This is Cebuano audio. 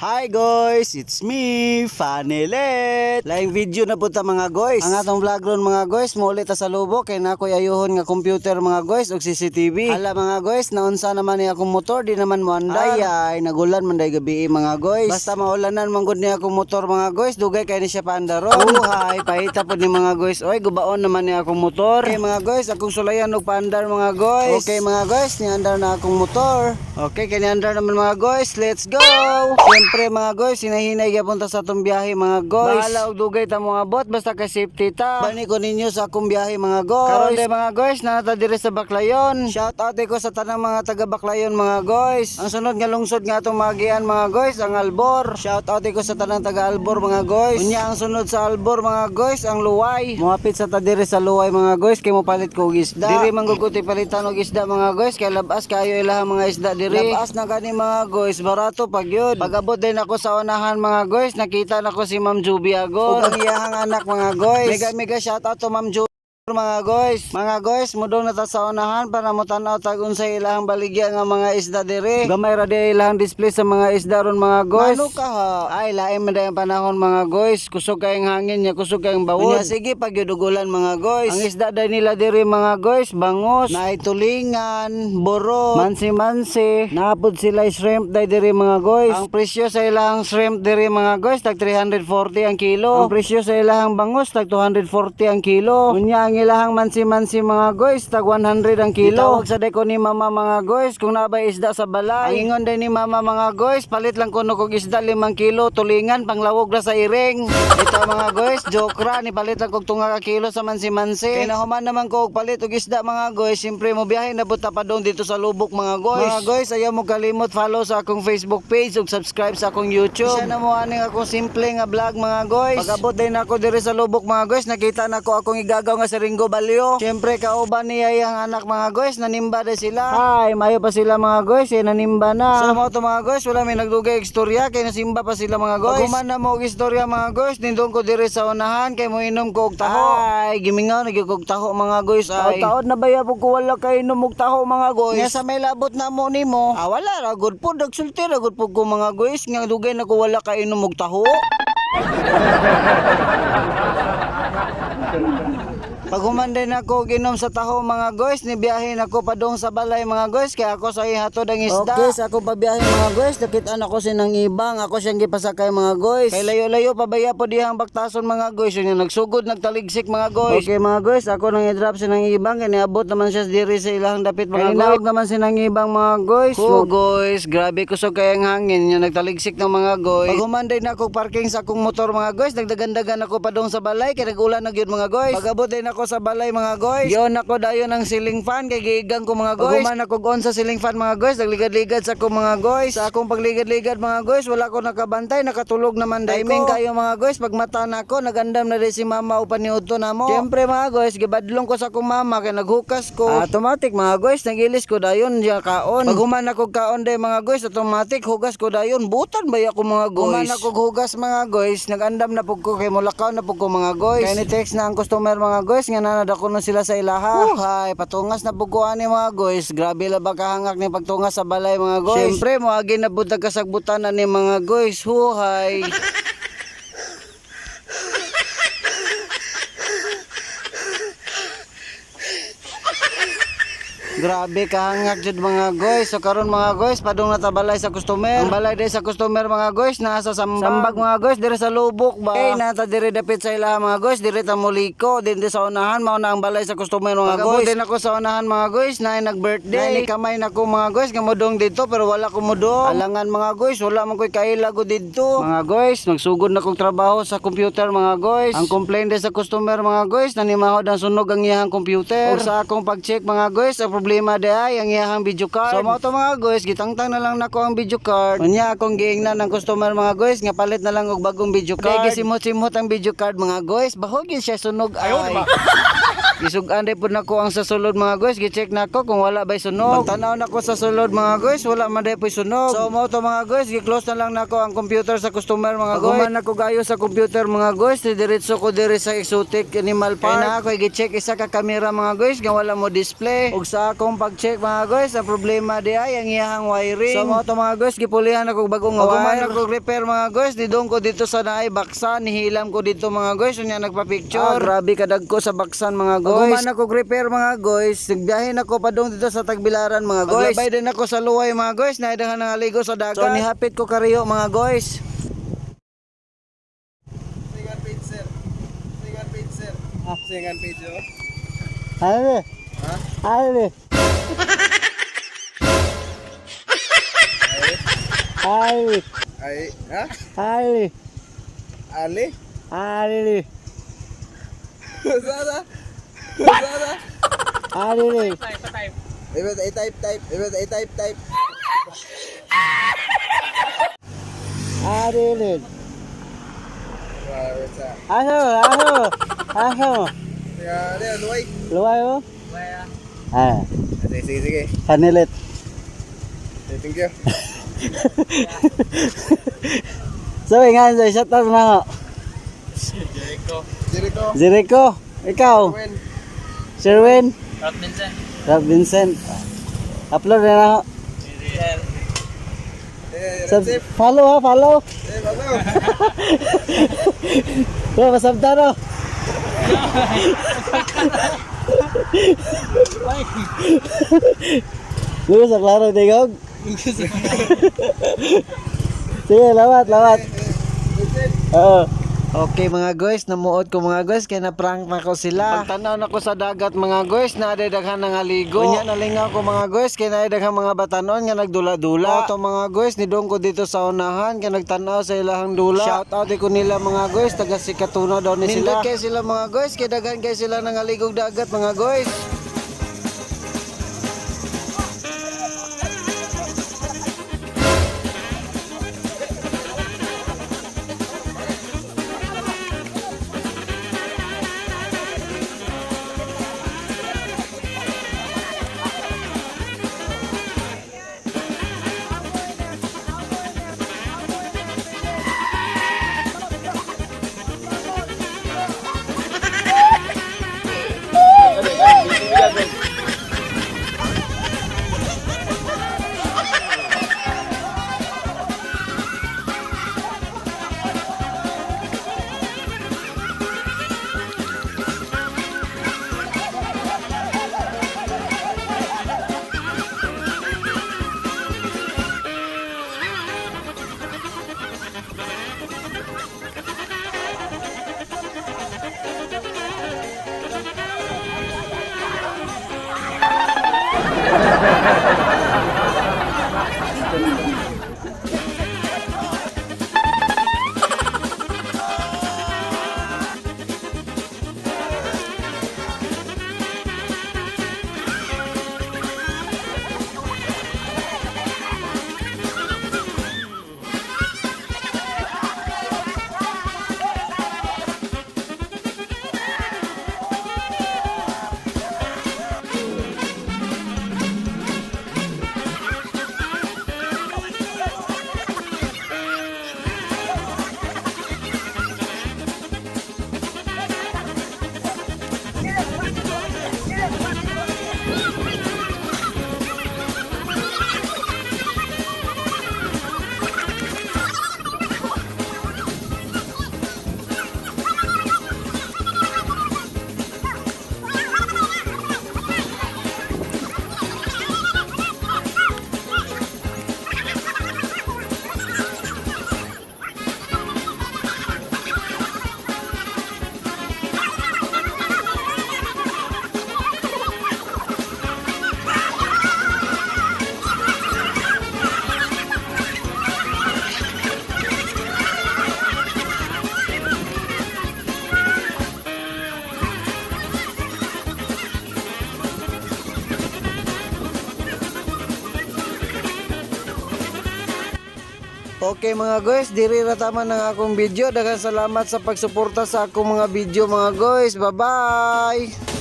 Hi guys, it's me, Fanelet. Laing video na po ta, mga guys. Ang atong vlog ron, mga guys, maulit ta sa Loboc kay na ako'y ayuhon nga computer, mga guys, og CCTV. Hala, mga guys, naunsa naman ni akong motor, di naman mo anday. Ay, nagulan man day gabi, mga guys. Basta maulanan man gud ni akong motor, mga guys, dugay kay ni siya paandaron. Uhay, pahita pod ni, mga guys. Oy, gubaon naman ni akong motor. Okay, mga guys, akong sulayan og paandar, mga guys. Okay, mga guys, niandar na akong motor. Okay, kay niandar naman, mga guys, let's go. Siyempre, mga guys, hinahinay gyapon ta sa atong biyahe, mga guys. Bahala og dugay ta mga bot basta kay safety ta. Bani ko ninyo sa akong biyahe, mga guys. Karon day, mga guys, naa ta diri sa Baclayon. Shout out ko sa tanang mga taga Baclayon, mga guys. Ang sunod nga lungsod nga atong maagian, mga guys, ang Albor. Shout out ko sa tanang taga Albor, mga guys. Unya ang sunod sa Albor, mga guys, ang Loay. Muhapit sa ta diri sa Loay, mga guys, kay mopalit ko og isda. Diri man gud ko palitan og isda, mga guys, kay labas kayo ilahang mga isda diri. Labas na gani, mga guys, barato pag yun. Pag-abot din ako sa unahan, mga guys, nakita na ko si Ma'am Juby Agor. Ug ang iyahang anak, mga guys. Mega mega shout out to Ma'am Juby, mga guys. Mga guys, mudong na ta sa unahan para mo tan-aw tag unsay ilahang baligya nga mga isda diri. Gamay ra di ilahang display sa mga isda ron, mga guys. Ano ka ha? Ay, lain man day ang panahon, mga guys. Kusog kayong hangin nya, kusog kayong bawod. Unya sige pag ulan, mga guys. Ang isda day nila diri, mga guys, bangos, naay tulingan, buro, mansi-mansi. Naapod sila shrimp day diri, mga guys. Ang presyo sa ilahang shrimp diri, mga guys, tag 340 ang kilo. Ang presyo sa ilahang bangos tag 240 ang kilo. Unya ang ilahang mansi-mansi, mga guys, tag 100 ang kilo. Gitawag sa ko ni mama, mga guys, kung nabay isda sa balay. Ang ingon din ni mama, mga guys, palit lang kuno kog isda 5 kilo, tulingan panglawog ra sa iring. Ito, mga guys, joke ra ni palit lang kog tunga ka kilo sa mansi-mansi. Kay nahuman naman ko og palit og isda, mga guys, siyempre mo biyahe na pud ta padong dito sa Loboc, mga guys. Mga guys, ayaw mo kalimot follow sa akong Facebook page ug subscribe sa akong YouTube. Siya na mo aning akong simple nga vlog, mga guys. Pag-abot din ako diri sa Loboc, mga guys, nakita na ko akong igagaw nga si Ringo Balyo. Siyempre kauban niya iyang anak, mga guys, nanimba din sila. Hi, mayo pa sila, mga guys, eh, nanimba na. So mao to, mga guys, wala may nagdugay istorya kay nasimba pa sila, mga guys. Pag na mo og istorya, mga guys, nindong ko diri sa unahan kay moinom ko og taho. Ay, gimingaw na gyud ko og taho, mga guys. Ay, taod na baya po ko wala kay inom og taho, mga guys. Nga sa may labot na mo nimo. Ah, wala ra gud po, nagsulti ra gud po ko, mga guys, nga dugay na ko wala kay inom og taho. Pag human din ako ginom sa taho, mga guys, nibiyahe na ako padung sa balay, mga guys, kaya ako sa ihatod ang isda. Okay, sa ako pabiyahe, mga guys, nakita na ko sinang ibang, ako siyang gipasakay, mga guys. Kay layo-layo pabaya po dihang baktason, mga guys, yun yung nagsugod, nagtaligsik, mga guys. Okay, mga guys, ako nang i-drop sinang ibang, kaya niabot naman siya diri sa ilahang dapit, mga guys. Naman sinang ibang, mga guys. Oh, guys, grabe kusog kayang hangin, yung nagtaligsik ng mga guys. Pag human din ako parking sa akong motor, mga guys, nagdagandagan ako padung sa balay, kay nagulan na gyud, mga guys. Pag-abot din ako sa balay, mga guys, yon ako dayon ang ceiling fan kay giigang ko, mga guys. Pag human ako on sa ceiling fan, mga guys, nagligad-ligad sa ko, mga guys. Sa akong pagligad-ligad, mga guys, wala ko nakabantay, nakatulog naman day ko. Kayo, mga guys, pag mata na ako, nagandam na rin si mama upan niudto na mo. Siyempre, mga guys, gibadlong ko sa akong mama kay naghukas ko. Automatic, mga guys, nagilis ko dayon diya kaon. Pag human ako kaon day, mga guys, automatic hugas ko dayon. Butan ba ako, mga guys? Human ako hugas, mga guys, nagandam na pug ko kay mulakaw na pug ko, mga guys. Kay ni text na ang customer, mga guys, nga nanadako na sila sa ilaha. Uhay, patungas na pug ko ani, mga guys. Grabe la ba kahangak ni pagtungas sa balay, mga guys. Siyempre moagi na pud kasagbutan na ni, mga guys. Huhay. Grabe kahangak jud, mga guys. So karon, mga guys, padung na ta balay sa customer. Ang balay day sa customer, mga guys, nasa Sambag. Sambag, mga guys, dire sa Loboc ba. Kay nata dire dapit sa ilaha, mga guys, dire ta moliko, dinhi sa unahan mao na ang balay sa customer, mga guys. Din ako sa unahan, mga guys, naay nag-birthday. Naay kamay na ko, mga guys, nga modong dito pero wala ko modong. Alangan, mga guys, wala man koy kaila ko didto. Mga guys, nagsugod na kog trabaho sa computer, mga guys. Ang complaint day sa customer, mga guys, nanimahod ang sunog ang iyang computer. Ug sa akong pag-check, mga guys, ang problema di ay ang iyang video card. So mao to, mga guys, gitangtang na lang nako ang video card. Unya akong giingnan ng customer, mga guys, nga palit na lang og bagong video card. Kay gisimot-simot ang video card, mga guys, bahog gyud siya sunog ay. Gisug-an pud nako ang sa sulod, mga guys. Gi-check nako kung wala bay sunog. Pagtanaw nako sa sulod, mga guys, wala man day poy sunog. So mao to, mga guys, gi-close na lang nako ang computer sa customer, mga guys. Pag nako gayo sa computer, mga guys, diretso ko diri sa Exotic Animal Park. Kay naa ko gi-check isa ka kamera, mga guys, nga wala mo display. Ug sa akong pag-check, mga guys, ang problema di ay ang iyahang wiring. So mao to, mga guys, gipulihan ako bagong nga wire. Pag ako repair, mga guys, didong ko dito sa naay baksan, nihilam ko dito, mga guys, unya nagpa-picture. Ah, grabe kadagko sa baksan, mga guys. Pag ako repair, mga guys, nagbiyahe nako padung dito sa Tagbilaran, mga guys. Paglabay din ako sa luway, mga guys, naidaghan nga ligo sa dagat. So nihapit ko kariyo, mga guys. Second page, sir. Second page, sir. Second page, oh. Ano? Ha? Ano? Ay, Ay, ha? ay, Ali? ay, Sana? Sana? ay, Iba, i-type, type. Iba, i-type, type. ay, Wow, what's up? Aso, aso, aso. Teka, ano yun, luway? Luway mo? Ah, Sige, sige, sige. Panilit. Sige, thank you. So, ingan, so, shout out na ako. Jericho. Jericho, ikaw, Gwen. Sherwin, Rob Vincent. Rob Vincent. Upload na ako. Sir. Eh, Sub- follow ha, follow. Eh, bago. Bro, masabta no. Bro, sa klaro, tingog. Sige, lawat, lawat. Oo. Okay, mga guys, namuot ko, mga guys, kaya na-prank na ko sila. Pagtanaw na ko sa dagat, mga guys, na daghan nga ligo. Unya nalingaw ko, mga guys, kay naa daghan mga batanon nga nagdula-dula. Ato, mga guys, nidong ko dito sa unahan kay nagtanaw sa ilahang dula. Shout out ko nila, mga guys, taga Sikatuna daw ni sila. Nindot kay sila, mga guys, kay daghan kay sila nangaligog dagat, mga guys. Okay, mga guys, diri ra taman ang akong video. Daghang salamat sa pagsuporta sa akong mga video, mga guys. Bye-bye.